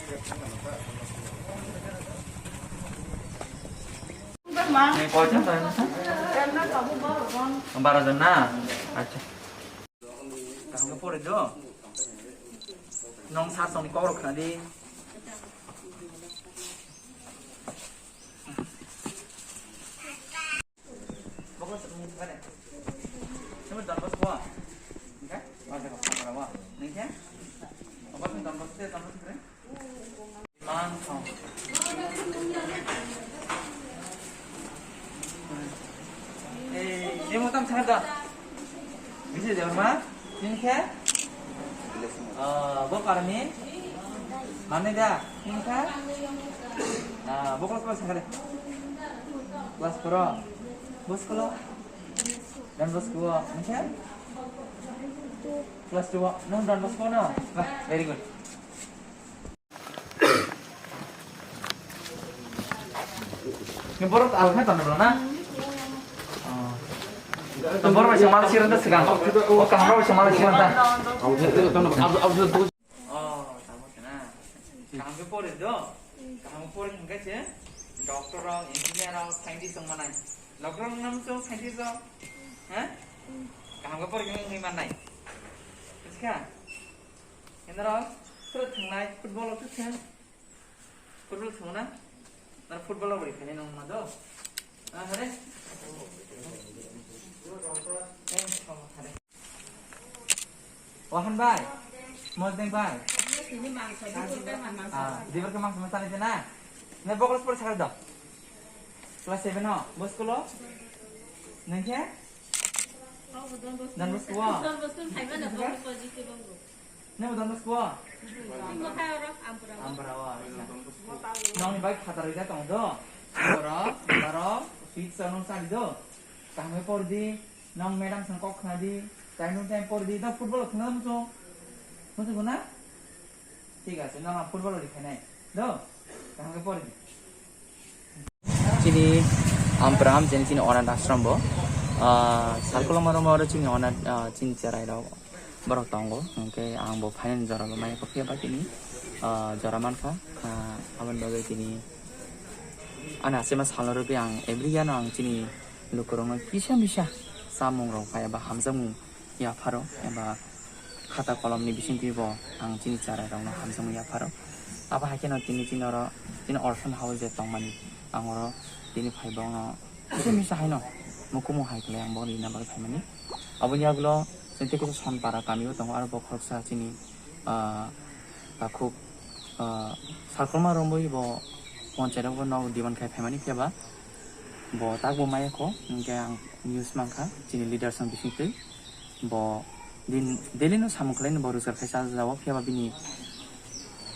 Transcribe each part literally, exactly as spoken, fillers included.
Ni koijon tong? Bara jon na? Acha. Kaham khe pori do. Nong sar songni kok rok khna di. Bokol se mung kare. Nang Don Bosco wa? Nang khe? Wa jaga pora wa. Nang khe? Bokol se Don Bosco, Don Bosco kare? Man song. Eh, ini mau tam sana dah. Bisa dia, Ma? Ini khe? Ah, bo parmi? Mane da? Ini khe? Ah, bo kelas berapa sekarang? Kelas berapa? Bo sekolah? Don Bosco, ini khe? Kelas dua. Nang Don Bosco na? Wah, very good. Ni borok alkha tong bro na? Oh. Tong borok bai samal sirang ta segang. O kaham rok bai samal sirang ta. Oh, tamo sana. Kaham ke pori do. Kaham ke pori hingke se. Doctor rok, engineer rok, scientist rok manai. Doctor rok nam so scientist rok. Ha? Kaham ke pori hingke manai. Buskha? Enaro, sir thangnai, football o thang. Football thang na? Nar football o bori khani nong ma do. Ah, hare. Eh, thang hare. Wahan bai. Mojeng bai. Ah, dibar ke mangsa masala jena. Ne bokol sport sakar do. Class seven o, bo school o? Nang khe? Don Bosco o? Nang bo Don Bosco o? Ampara o, acha. Nongni bai khatar rwjak tongo do. Borok, borok, sweet sa nung sadi do. Kaham khe por di, nong madam sang kok khna di. Time to time por di, do football khna muchung. Muchung na? Thik ase, nang football ri khanai. Do, kaham khe por di. Chini Ampram, chini, chini onath ashram bo, ah, Salkoloma room oro chini onath, ah, chini cherai rok borok tongo, hwnkhe ang bo phainani jora bo maya khe phiya ba chini, ah, jora mankha, ah, aboni bagwi chini ani achema salno rwgwi ang every year no ang chini lukurokno kisa misa chamung rok bai eba hamjakmung yapharo eba khata kolomni bisingtwi bo ang chini cherai rokno hamjakmung yapharo. Abo hai kheno tini chini oro chini orphan house je tongmani ang oro tini phai bokno kisa misa haino mukumu hai khlai ang bokno rina bagwi phaimani. Aboni yagulo chini tei kisa Sonpara kamio tongo aro bo khoroksa chini, ah, takhuk, ah, Salkoloma romwi bo ponchai rok bo nok demand khai phaimani phiya ba bo tak bo maya kho hwnkhe ang news mankha chini leaders rok bisingtwi. Bo din daily no samung khlaino bo rojgar khai cha jao, phiya ba bini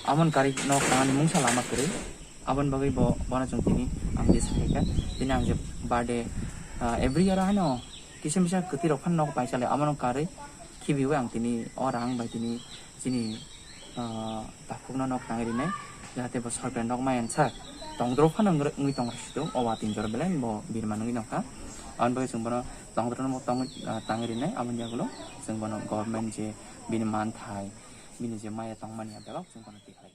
amon kari nok tangani mungsa lama kwrwi. Aboni bagwi bo, bono chwng tini ang je sakha kha. Tini ang je birthday, ah, every year haino kisa misa kwtwi rok phano nok pai chale, abono karwi khibiwi ang tini o rang bai tini chini ah, takhukno nok tangwi rinai, jahate bo sorkari nok maya sak tongdro phano wngwi tong rwsito, o watwi jora belai bo birman wngwi nokha. Aboni bagwi chwng bono tongdrono tongwi, ah, tangwi rinai, aboni yagulo chwng bono government je bini manthai, bini je maya tongmani, ah, belok chwng bono tikhlai.